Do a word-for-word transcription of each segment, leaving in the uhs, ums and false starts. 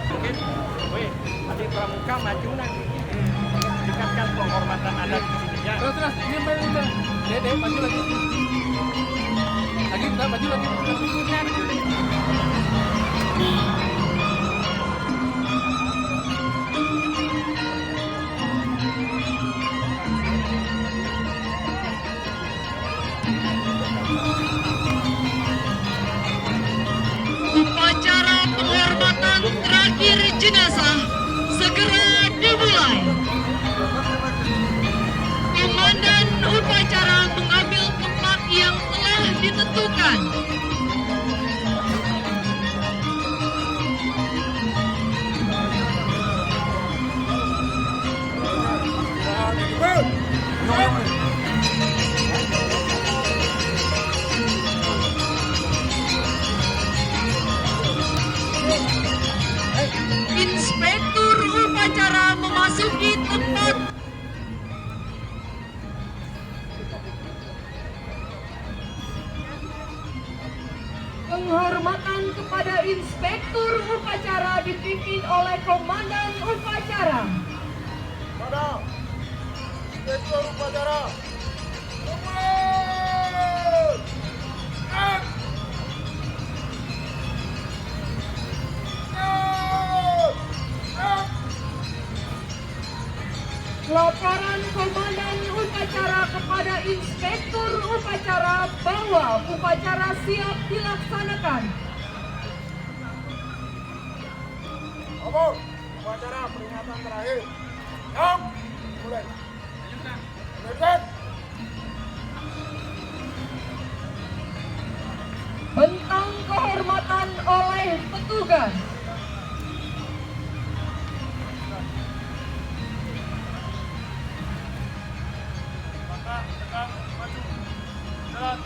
Mungkin, weh, adik pramuka maju nah. Tingkatkan penghormatan adat di sini ya. Terus, terus, ini, ini, ini. Dek, dek, maju lagi. Lagi, kita maju lagi. Upacara penghormatan terakhir jenazah segera dimulai. Komandan upacara mengambil tempat yang telah ditentukan. Inspektur upacara memasuki tempat. Inspektur upacara dipimpin oleh Komandan Upacara. Pada Inspektur upacara. Forward! Act! Act! Act! Laporan Komandan Upacara kepada Inspektur Upacara bahwa upacara siap dilaksanakan. Amun, upacara peringatan terakhir. Siap. Mulai. Lanjutkan. Bentang kehormatan oleh petugas. Maka tegak maju. Jalan.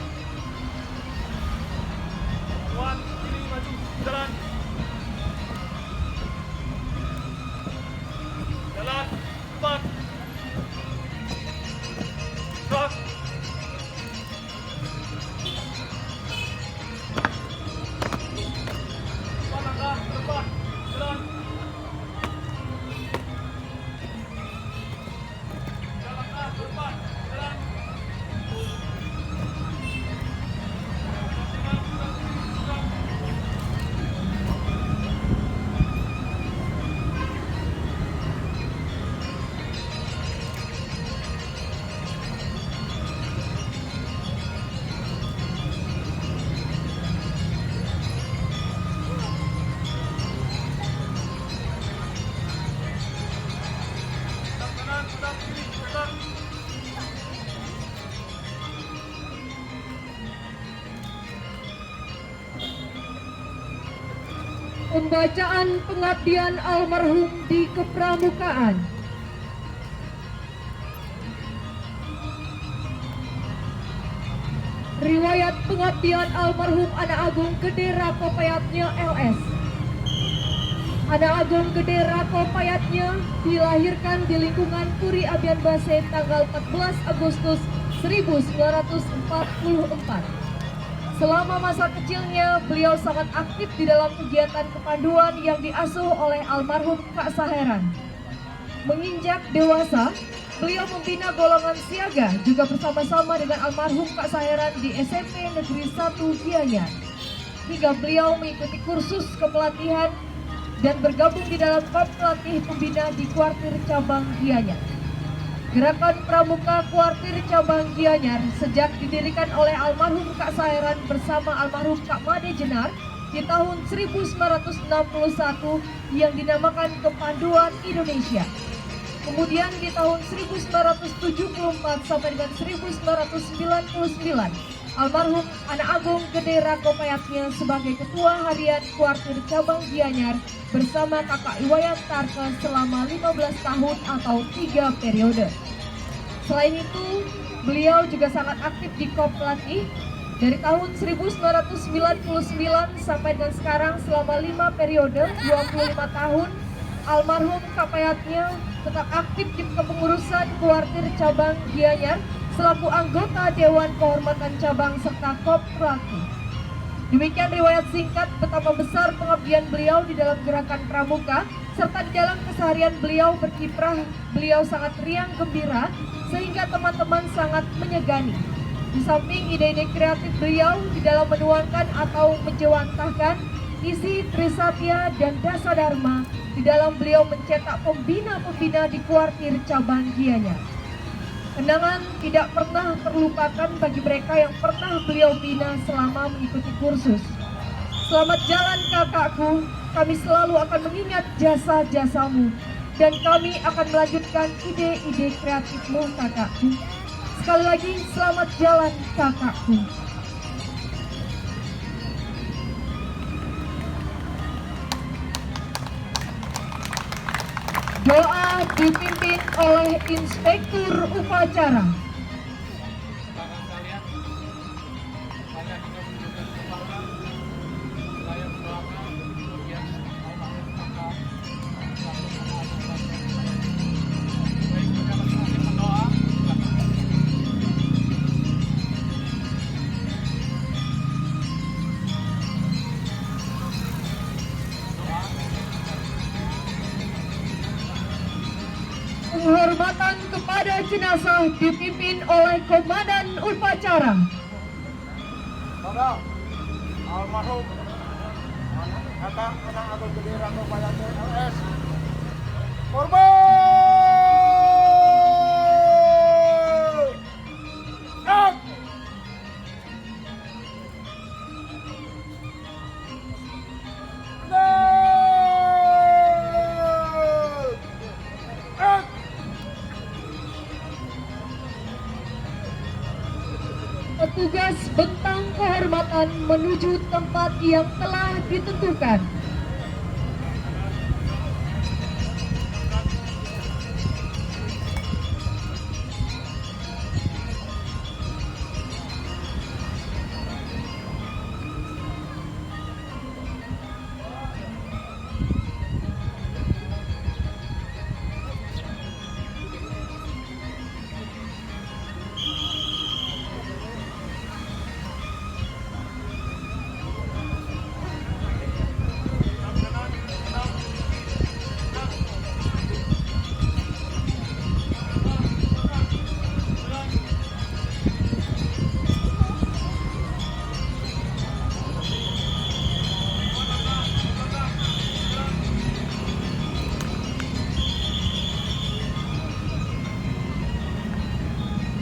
Kuat diri maju. Jalan. Jalan. Cepat. Gerak. Cepat langkah, cepat. Jalan. Pembacaan pengabdian almarhum di kepramukaan. Riwayat pengabdian almarhum Anak Agung Gede Rako Payatnya L S. Anak Agung Gede Rako Payatnya dilahirkan di lingkungan Puri Abian Base tanggal empat belas Agustus seribu sembilan ratus empat puluh empat. Selama masa kecilnya, beliau sangat aktif di dalam kegiatan kepanduan yang diasuh oleh almarhum Kak Saheran. Menginjak dewasa, beliau membina golongan siaga juga bersama-sama dengan almarhum Kak Saheran di S M P Negeri satu Gianyar. Hingga beliau mengikuti kursus kepelatihan dan bergabung di dalam korps pelatih pembina di Kuartir Cabang Gianyar. Gerakan Pramuka Kuartir Cabang Gianyar sejak didirikan oleh almarhum Kak Saheran bersama almarhum Kak Made Jenar di tahun seribu sembilan ratus enam puluh satu yang dinamakan Kepanduan Indonesia. Kemudian di tahun seribu sembilan ratus tujuh puluh empat sampai dengan seribu sembilan ratus sembilan puluh sembilan, almarhum Anak Agung Gede Rako Payatnya sebagai Ketua Harian Kuartir Cabang Gianyar bersama Kakak Iwayan Tarke selama lima belas tahun atau tiga periode. Selain itu, beliau juga sangat aktif di korps pelatih. Dari tahun seribu sembilan ratus sembilan puluh sembilan sampai dengan sekarang, selama lima periode, dua puluh lima tahun, almarhum Kak Payatnya tetap aktif di kepengurusan Kuartir Cabang Gianyar selaku anggota Dewan Kehormatan Cabang serta korps pelatih. Demikian riwayat singkat betapa besar pengabdian beliau di dalam gerakan Pramuka, serta di dalam keseharian beliau berkiprah, beliau sangat riang gembira, sehingga teman-teman sangat menyegani. Di samping ide-ide kreatif beliau di dalam menuangkan atau menjewantahkan isi Trisatya dan Dasa Dharma, di dalam beliau mencetak pembina-pembina di Kuartir Cabang Gianyar. Kenangan tidak pernah terlupakan bagi mereka yang pernah beliau bina selama mengikuti kursus. Selamat jalan, kakakku, kami selalu akan mengingat jasa-jasamu, dan kami akan melanjutkan ide-ide kreatifmu, kakakku. Sekali lagi, selamat jalan, kakakku. Doa dipimpin oleh Inspektur Upacara. Penghormatan kepada jenazah dipimpin oleh Komandan Upacara. Saudara almarhum Kakak Menang Agung Gede Rangkong Bayangkara L S. Korban! Petugas bentang kehormatan menuju tempat yang telah ditentukan.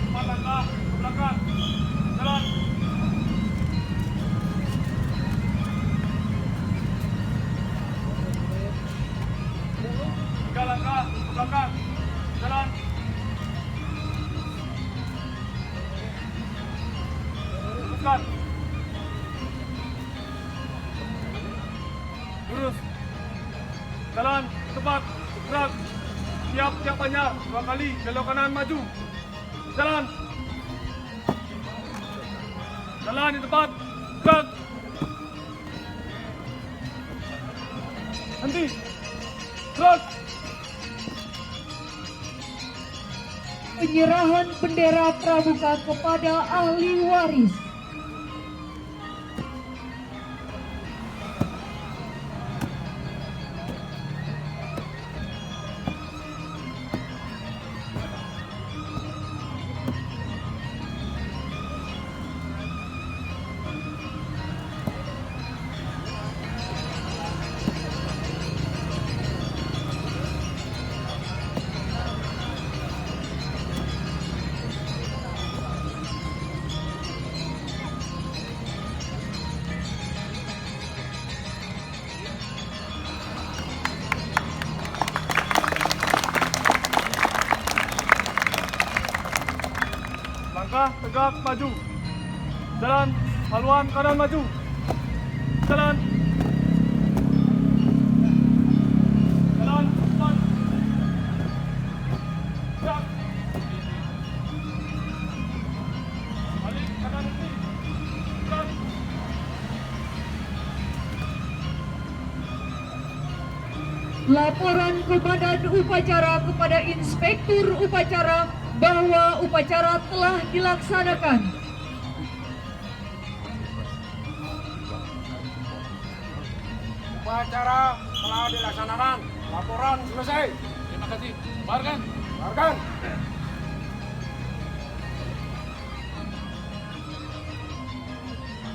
Empat langkah ke belakang. Jalan. Tiga langkah ke belakang. Jalan. Luruskan. Lurus. Jalan, tepat, gerak. Siap, siap panjang, dua kali, belok kanan, maju. Jalan. Jalan di tempat, gerak. Henti. Gerak. Penyerahan bendera pramuka kepada ahli waris. Langkah tegak maju. Jalan, haluan kanan maju. Jalan. Jalan, depan. Gerak. Balik kanan nanti. Gerak. Laporan Komandan Upacara kepada Inspektur Upacara bahwa upacara telah dilaksanakan. Upacara telah dilaksanakan. Laporan selesai. Terima kasih. Bubarkan. Bubarkan.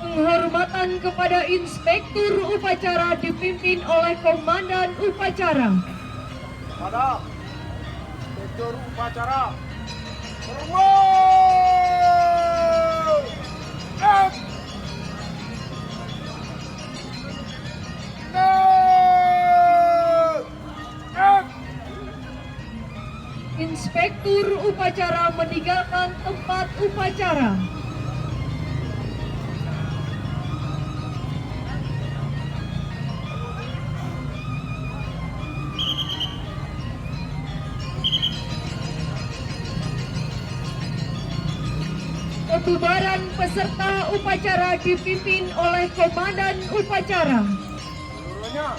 Penghormatan kepada Inspektur Upacara dipimpin oleh Komandan Upacara. Pada Inspektur Upacara. Hormat! Ek! Inspektur Upacara meninggalkan tempat upacara. Pembubaran peserta upacara dipimpin oleh Komandan Upacara. Seluruhnya.